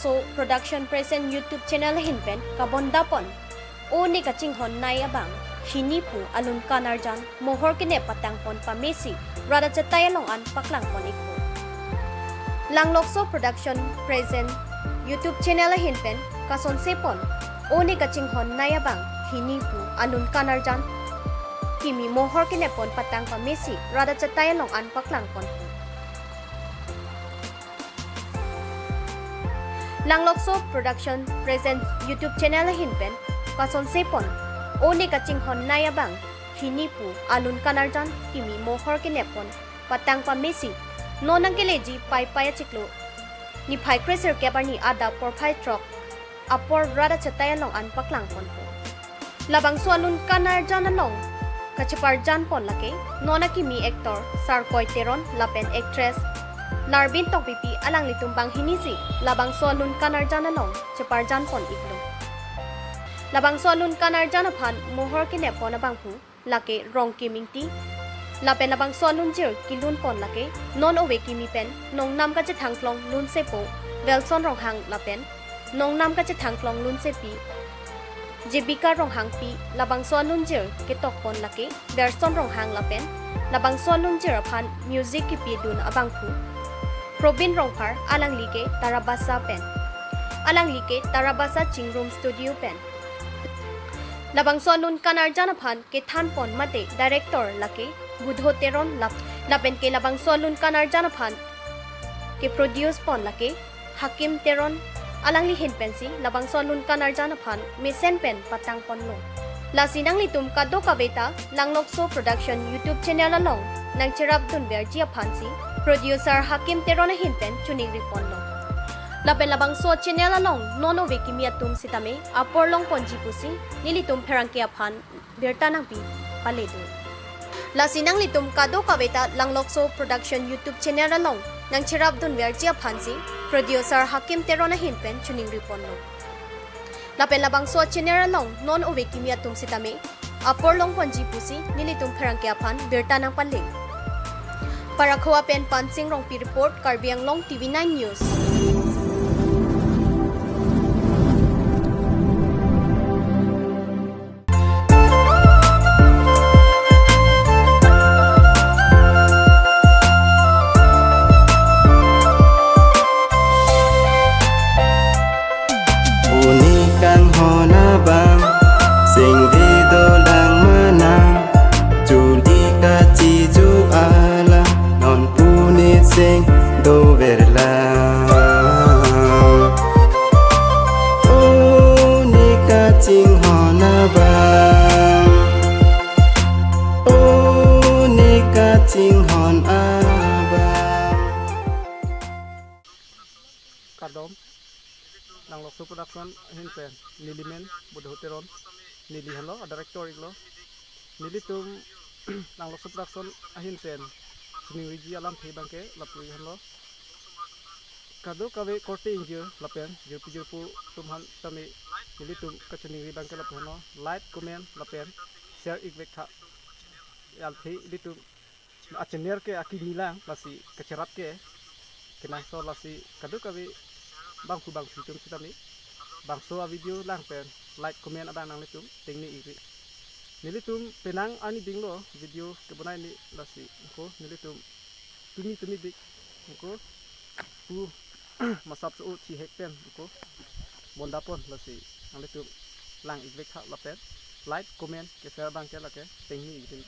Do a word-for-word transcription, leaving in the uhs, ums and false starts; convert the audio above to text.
So Production present YouTube channel ahin pen kabondapon O Ne Kachinghon Nai abang hini pu alun kanarjan mohor kenep patangpon pamesi rat achetai along an paklangpon ikpo. Langlokso Production present YouTube channel ahin pen kasonsepon O Ne Kachinghon Nai abang hini pu alun kanarjan kimi mohor keneppon patang pamesi rat achetai along an paklangponpo. Langlokso Production present YouTube channel ahin pen kasonsepon O Ne Kachinghon Nai abang hini pu alun kanarjan kimi mohor keneppon patang pamesi non nangkeleji Paipai achiklo niphai kresirkep arni adap porphai throk apor rat achetai along an paklangponpo. Labangso alun kanarjan along kacheparjanpon lake non akimi actor Sarkoi Teron lapen actress Larbin Tokbipi alanglitum banghinisi labangso alun kanarjan along cheparjanpon iklo. Labangso alun kanarjan aphan mohor keneppon abangphu lake Rongkim Ingti. Lapen labangso alunjir kelunpon lake non ove kimi pen nongnam kachethangklong lunsepo Welson Ronghang lapen nongnam kachethangklong lunsepi Jebika Ronghangpi. Labangso alunjir ketokpon lake Berson Ronghang lapen labangso alunjir aphan music kepidun abangphu Probin Rongphar, alangli ke Tarabasa pen. Alangli ke Tarabasa Chingrum Studio pen. Labangso alun kanarjan aphan kethanpon mate director lake Budho Teron lap-, lapen ke labangso alun kanarjan aphan keproduce pon lake Hakim Teron, alangli ahin pensi labangso alun kanarjan aphan mesen pen patangponlo. Lasi nanglitum kadokaveta Langlokso Production YouTube channel along nangcherapdunverji aphansi producer Hakim Teron ahin pen choningriponlo. Lapen labangso channel along non ove kimi atum sitame apor longponji pusi nelitum pherangke aphan birta nangpi paledun. Lasi nanglitum kadokaveta Langlokso Production YouTube channel along nangcherapdunverji aphansi producer Hakim Teron ahin pen choningriponlo. Lapen labangso channel along non ove kimi atum sitame apor longponji pusi nelitum pherangke aphan birta nangpale. Parakhowa pen Pansing Rongpi report, Karbi Anglong T V nine News. O Ne Kanghon abang, singve dolang manang, chuli kachijo alam, non pune sing doverlang. O Ne Kachinghon abang, O Ne Kachinghon abang. Kardom, Langlokso Production ahin pen neli men Budho Teron, neli henlo a-director iklo. Nelitum Langlokso Production ahin pen choningriji alamthe abangke lapu henlo. Kadokave korte ingjir lapen jirpi jirpo atum aphan sitame nelitum kachoningri abangke lapu henlo, like, comment lapen share ikvek tha. Alamthe ilitum a-channel ke akimi lang, lasi kacherap ke kenangsot, lasi kadokave bangphu bangphi atum sitame bangso a-video lang pen like, comment adang nanglitum tengne ikri. Nelitum penang arni dinglo video kebonai ni, lasi ako nelitum tumi tumi dik ako pu masap so chihek pen ako bondapon, lasi nanglitum lang ikvek tha lapen like, comment, ke share abangke lake tengne ikri.